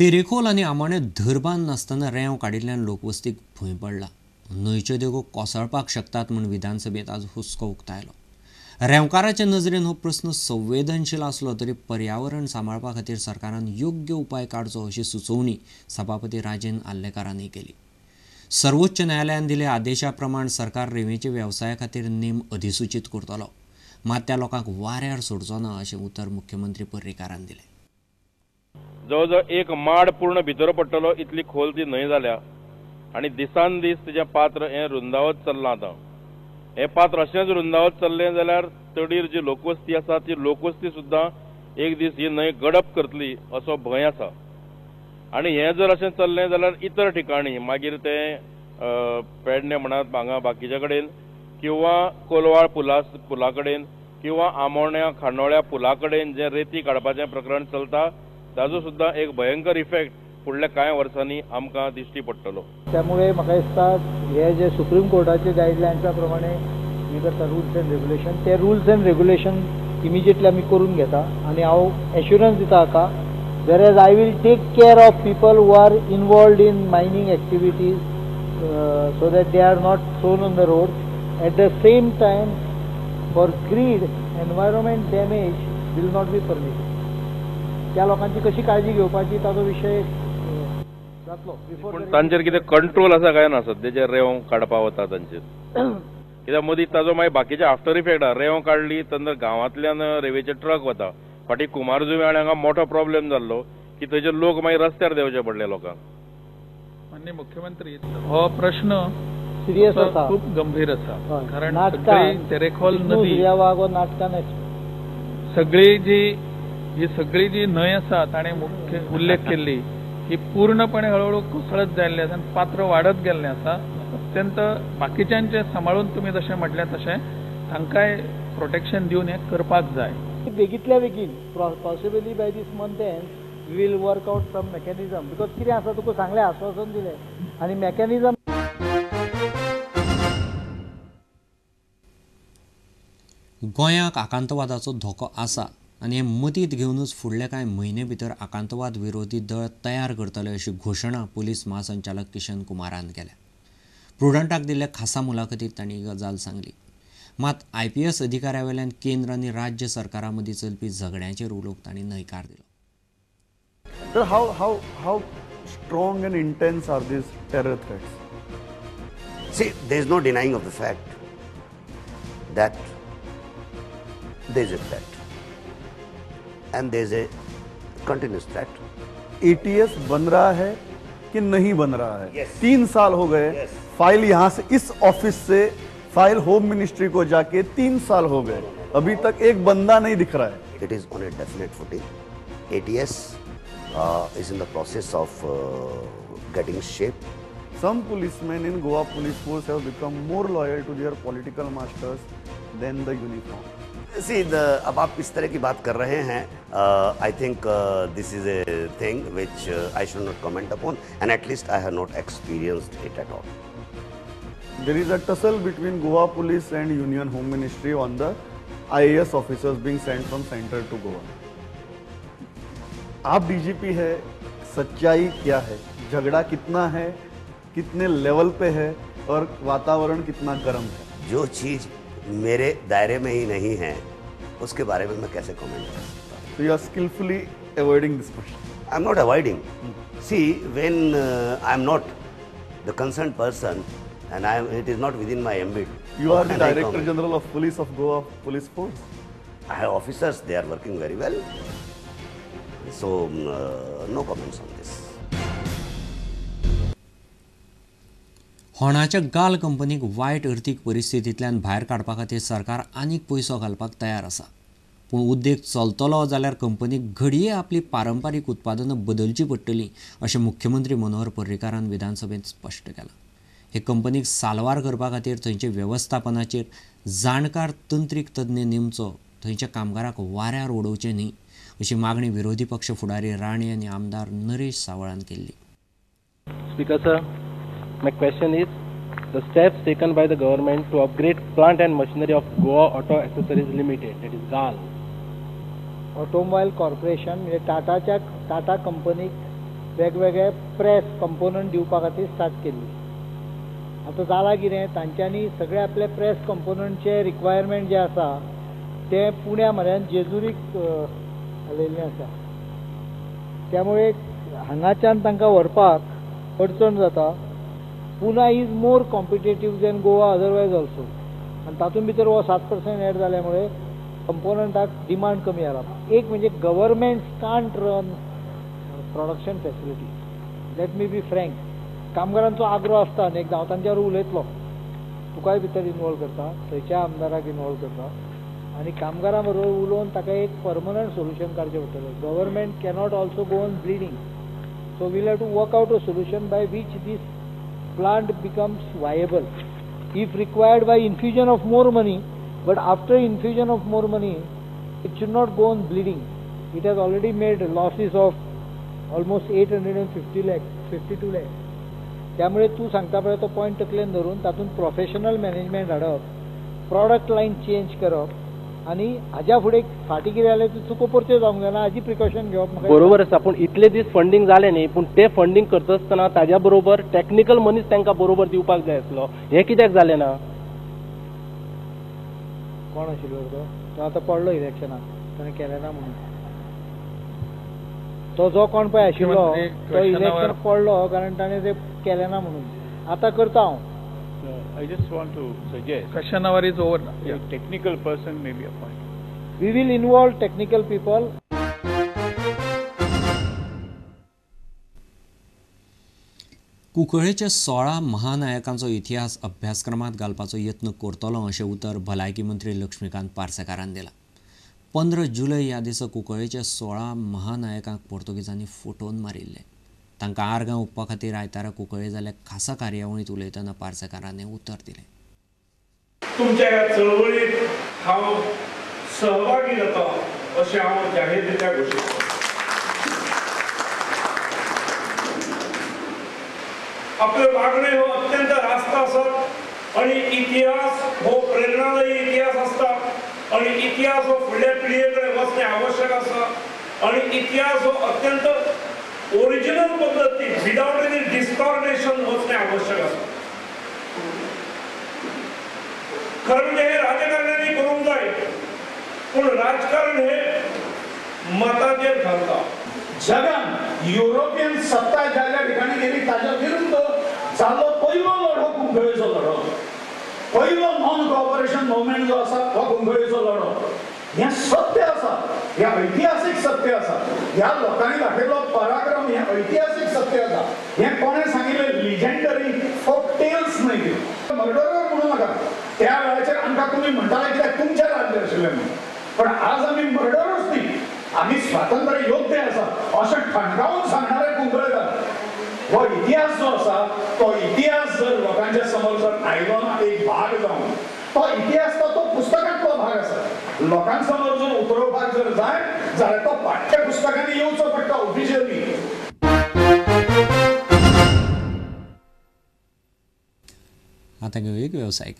तेरेखोल आनी आमोणें धरबान नासतना रेंव काडिल्ल्यान लोकवस्तीक भंय पडला. न्हंयच्यो देगो कोसळपाक शकतात म्हूण विधानसभेंत आज हुस्को उक्तायलो. रेंवकाराचे नजरेन हो प्रस्न संवेदनशील आसलो तरी पर्यावरण सांबाळपा खातीर सरकारान योग्य उपाय काडचो अशी सुचोवणी सभापती राजेंद्र आर्लेकारांनी केली. सर्वोच्च न्यायालयान दिल्या आदेशा प्रमाण सरकार रेंवेचे वेवसाया खातीर नेम अधिसूचीत करतलो, मात त्या लोकांक वाऱ्यार सोडचो ना अशें उतर मुख्यमंत्री पर्रीकारान दिलें. जवळ जवळ एक माड पूर्ण भितर पडटलो इतली खोल ती न्हंय जाल्या आनी दिसान दीस तिचें पात्र हें रुंदावत चल्लां. आतां हें पात्र अशेंच रुंदावत चल्लें जाल्यार तडीर जी लोकवस्ती आसा ती लोकवस्ती सुद्दां एक दीस ही न्हंय गडप करतली असो भंय आसा. आनी हें जर अशें चल्लें जाल्यार इतर ठिकाणी मागीर तें पेडणे म्हणात हांगा बाकीच्या कडेन किंवा कोलवाळ पुला कडेन किंवा आमोण्या खांडोळ्या पुला कडेन जें रेती काडपाचें प्रकरण चलता ताजो सुद्दां एक भयंकर इफेक्ट फुडल्या कांय वर्सांनी आमकां दिश्टी पडटलो. त्यामुळे म्हाका दिसता हे जे सुप्रीम कोर्टाचे गायडलायन्सा प्रमाणे हे करता रुल्स एंड रेग्युलेशन, ते रुल्स एंड रेग्युलेशन इमिजिएटली आमी करून घेता आनी हांव एश्युरन्स दिता हाका, whereas I will take care of people who are involved in mining activities so that they are not thrown on the road. At the same time for greed environment damage will not be permitted. त्या लोकांची कशी काळजी घेवपाची ताजो विशय जातलो. पूण तांचेर कितें कंट्रोल आसा काय ना सद्याचे रेंव काडपा वता तांचेर, कित्याक मदीं ताजो मागीर बाकीचे आफ्टर इफेक्ट आहा. रेंव काडली तेन्ना गांवांतल्यान रेंवेचे ट्रक वता, फाटीं कुमारजुंवें आनी हांगा मोठो प्रॉब्लेम जाल्लो की थंयचे लोक मागीर रस्त्यार देंवचे पडले लोकांक. माननीय मुख्यमंत्री, हो प्रश्न सिरियस आसा, खूब गंभीर आसा. कारण सगळी तेरेखोल नदी नाटकान सगळी जी ही सगळी जी न्हंय आसा ताणें मुख्य उल्लेख केल्ली ही पूर्णपणे हळूहळू कोसळत जाल्ली आसा आनी पात्र वाडत गेल्लें आसा. अत्यंत बाकीच्यांचें सांबाळून तुमी जशें म्हटलें तशें तांकांय प्रोटेक्शन दिवन हें करपाक जाय. बेगींतल्या बेगीन possibly by this month end we will work out some mechanism, because कितें आसा तुका सांगलें, आश्वासन दिलें आनी मेकॅनिजम. गोंयाक आकांतवादाचो धोको आसा आनी हें मतींत घेवनूच फुडल्या कांय म्हयने भितर आकांतवाद विरोधी दळ तयार करतले अशी घोशणा पुलीस म्हासंचालक किशन कुमारान केल्या. प्रुडंटाक दिल्ल्या खासा मुलाखतीत तांणी ही गजाल सांगली. मात IPS अधिकाऱ्या वेल्यान केंद्र आनी राज्य सरकारा मदीं चलपी झगड्यांचेर उलोवंक तांणी न्हयकार दिलो. Sir, how strong and intense are these terror threats? See, there is no denying of the fact that there is a threat and there is a continuous threat. ATS बन रहा है कि नहीं बन रहा है? Yes. 3 साल हो गए. Yes. File यहाँ से इस office से file home ministry को जाके 3 साल हो गए, अभी तक एक बंदा नहीं दिख रहा है. It is on a definite footing. ATS is in the process of getting shape. Some policemen in Goa police force have become more loyal to their political masters than the uniform. See, अब आप इस तरह की बात कर रहे हैं, I think this is a thing which I should not comment upon, and at least I have not experienced it at all. There is a tussle between Goa police and Union Home Ministry on the IAS officers being sent from center to Goa. आप DGP है, सच्चाई क्या है, झगड़ा कितना है, कितने level pay है और वातावरण कितना गर्म है? जो चीज मेरे दायरे में ही नहीं है उसके बारे में मैं कैसे कमेंट कर सकता हूँ? So you are skillfully avoiding this question. I am not avoiding. See, when I am not the concerned person and I am, it is not within my ambit. You are the Director General of Police of Goa Police Force. I have officers, they are working very well. So no comments on this. होणाच्या गाल कंपनीक वायट अर्थीक परिस्थितींतल्यान भायर काडपा खातीर सरकार आनीक पयसो घालपाक तयार आसा, पूण उद्देग चलतलो जाल्यार कंपनीक घडये आपली पारंपारीक उत्पादनां बदलची पडटली अशें मुख्यमंत्री मनोहर पर्रीकारान विधानसभेंत स्पश्ट केलां. हे कंपनीक साल्वार करपा खातीर थंयचे वेवस्थापनाचेर जाणकार तंत्रीक तज्ञ नेमचो, थंयच्या कामगाराक वाऱ्यार उडोवचें न्ही अशी मागणी विरोधी पक्ष फुडारी राणे आनी आमदार नरेश सावळान केल्ली. Speaker sir, my question is, the steps taken by the government to upgrade plant and machinery of Goa Auto Accessories Limited, that is GAL. Automobile corporation म्हणजे टाटाच्या टाटा कंपनीक वेगवेगळे प्रेस कंपोनंट दिवपा खातीर स्टार्ट केल्ली. आतां जालां कितें, तांच्यांनी सगळे आपले प्रेस कंपोनंटचे रिक्वायरमेंट जे आसा ते पुण्या म्हऱ्यान जेजुरीक हालयल्लें आसा. त्यामुळे हांगाच्यान तांकां व्हरपाक अडचण जाता. Pune is more competitive than Goa otherwise also. आनी तातूंत भितर हो 7% एड जाल्या मुळे कंपोनंटाक डिमांड कमी जाला. एक म्हणजे government can't run production facility. Let me be frank, कामगारांचो आग्रो आसता आनी एकदां हांव तांच्यावर उलयतलो, तुकाय भितर इनवॉल्व करता, थंयच्या आमदाराक इनवॉल्व करता आनी कामगारां बरोबर उलोवन ताका एक परमनंट सोल्युशन काडचें पडटलें. Government cannot also go on bleeding, so we'll have to work out a solution by which this plant becomes viable. If required by infusion of more money, but after infusion of more money, it should not go on bleeding. It has already made losses of almost 850 lakhs, 52 lakhs. त्यामुळे तूं सांगता पळय तो point तकलेन धरून तातूंत professional management हाडप, product line change करप आनी हाज्या फुडें फाटीं कितें जालें तें चुको परत्यो जावंक जायना हाजी प्रिकॉशन घेवप. म्हाका बरोबर आसा, पूण इतले दीस फंडींग जालें न्ही, पूण ते फंडींग करता आसतना ताज्या बरोबर टॅक्निकल मनीस तांकां बरोबर दिवपाक जाय आसलो, हें कित्याक जालें ना? कोण आशिल्लो तो? तो आतां पडलो इलेक्शनाक, ताणें केलें ना म्हणून. तो जो कोण पळय आशिल्लो तो इलेक्शन पडलो कारण ताणें तें केलें ना म्हणून. आतां करता हांव. I just want to suggest. Question hour is over now. A technical person may be appointed. We will involve technical people. कुंकळेच्या 16 महानायकांचो इतिहास अभ्यासक्रमात घालपाचो यत्न करतलो अशें उतर भलायकी मंत्री लक्ष्मीकांत पार्सेकारान दिलां. 15 जुलय ह्या दिसा कुंकळेच्या 16 महानायकांक पोर्तुगीजांनी फटोवन मारिल्ले. तांकां आर्गां ओंपपा खातीर आयतारा कुंकळे जाल्ल्या खासा कार्यावळींत उलयतना पार्सेकारान उतर दिलें. तुमच्या ह्या चळवळीत हांव सहभागी जाता अशें हांव जाहीररित्या घोशीत करतां. आपल्यो मागण्यो ह्यो अत्यंत रास्त आसात आनी इतिहास हो प्रेरणादायी इतिहास आसता आनी इतिहास हो फुडल्या पिळगे कडेन वचणें आवश्यक आसा आनी इतिहास हो अत्यंत ओरिजिनल पद्दतीन विदाउट एनी डिस्टॉर्टेशन वचणें आवश्यक आसा. खरें म्हणजे हे राजकारण्यांनी करूंक जाय, पूण राजकारण हे मताचेर थारता. जगान युरोपियन सत्ता ज्या ठिकाणी गेली ताच्या विरुद्ध जाल्लो पयलो लढो कुंकळेचो लढो, पयलो नॉन कॉपरेशन मुवमेंट जो आसा हो कुंकळेचो लढो. हें सत्य आसा, हें ऐतिहासीक सत्य आसा. ह्या लोकांनी दाखयलो पराक्रम हें ऐतिहासीक सत्य आसा. हें कोणें सांगिल्लें लिजेंडरी फोक टेल्स न्हय त्यो. मर्डरर म्हणू नाका, त्या वेळाचेर आमकां तुमी म्हणटाले कित्याक तुमचें राज्य आशिल्लें म्हणून, पण आज आमी मर्डरर्स न्ही, आमी स्वातंत्र्य योद्धे आसा अशें ठणकावून सांगणारे कुंकळेकार. हो इतिहास जो आसा तो इतिहास जर लोकांच्या समोर जर आयलो ना एक भाग जावन, तो इतिहास तो पुस्तकांतलो भाग आसा. लोकांसमोर जर उतरोवपाक जर जाय जाल्यार तो पाठ्यपुस्तकांनी येवचो पडटा ऑफिशियली. आतां घेवया एक वेवसायीक.